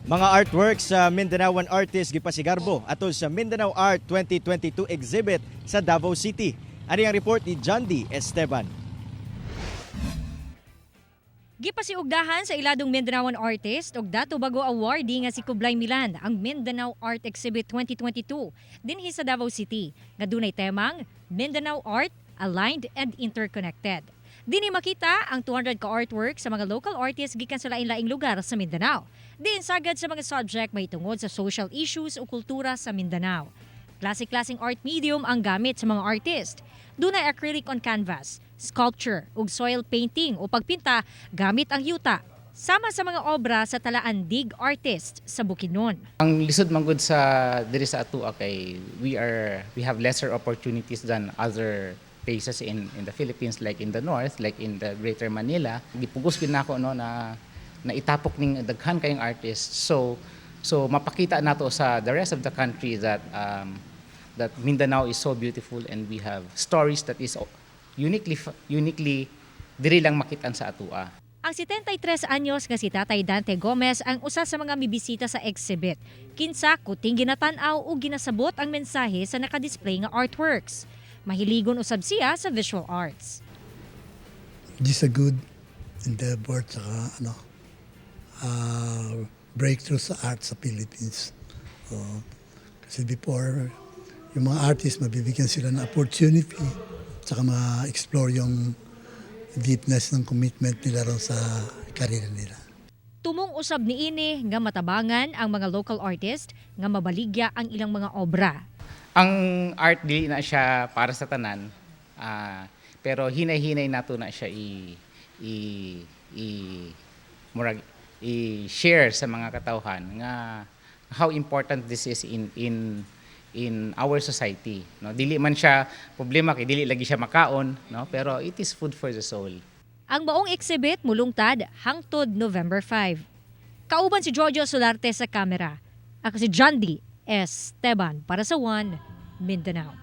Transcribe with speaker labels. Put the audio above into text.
Speaker 1: Mga artworks sa Mindanaoan artist gipasigarbo atol sa Mindanao Art 2022 exhibit sa Davao City. Ani ang report ni John D. Esteban.
Speaker 2: Gipasiugdahan sa iladong Mindanaoan artist ug Dato Bago awardee nga si Kublai Milan ang Mindanao Art Exhibit 2022 dinhi sa Davao City nga dunay temang Mindanao Art: Aligned and Interconnected. Dinhi makita ang 200 ka artwork sa mga local artists gikan sa lain-laing lugar sa Mindanao. Diin sagad sa mga subject mahitungod sa social issues o kultura sa Mindanao. Klase-klaseng art medium ang gamit sa mga artist. Dunay acrylic on canvas, sculpture ug soil painting o pagpinta gamit ang yuta. Sama sa mga obra sa Talaandig artist sa Bukidnon.
Speaker 3: Ang lisod man gud sa diri sa atua kay we have lesser opportunities than other places in the Philippines, like in the north, like in the Greater Manila. Gipugos gid nako, no, na na itapok ning daghan kayong artists so mapakita nato sa the rest of the country that Mindanao is so beautiful and we have stories that is uniquely diri lang makitaan sa atua.
Speaker 2: Ang 73 anyos nga si Tatay Dante Gomez ang usa sa mga mibisita sa exhibit. Kinsa kuting ginatan-aw o ginasabot ang mensahe sa nakadisplay nga artworks. Mahiligon usab siya sa visual arts.
Speaker 4: This is a good endeavor tsaka ano, breakthrough sa art sa Philippines. So, kasi before, yung mga artists, mabibigyan sila ng opportunity tsaka ma-explore yung deepness ng commitment nila ron sa career nila.
Speaker 2: Tumong usab niini nga matabangan ang mga local artist nga mabaligya ang ilang mga obra.
Speaker 3: Ang art, dili na siya para sa tanan, pero hinay-hinay nato na siya i i i murag i-share sa mga katawhan nga how important this is in our society, no? Dili man siya problema kay dili lagi siya makaon, no, pero it is food for the soul.
Speaker 2: Ang maong exhibit mulungtad hangtod November 5. Kauban si Jojo Solarte sa kamera. Ako si John D. Esteban para sa One Mindanao.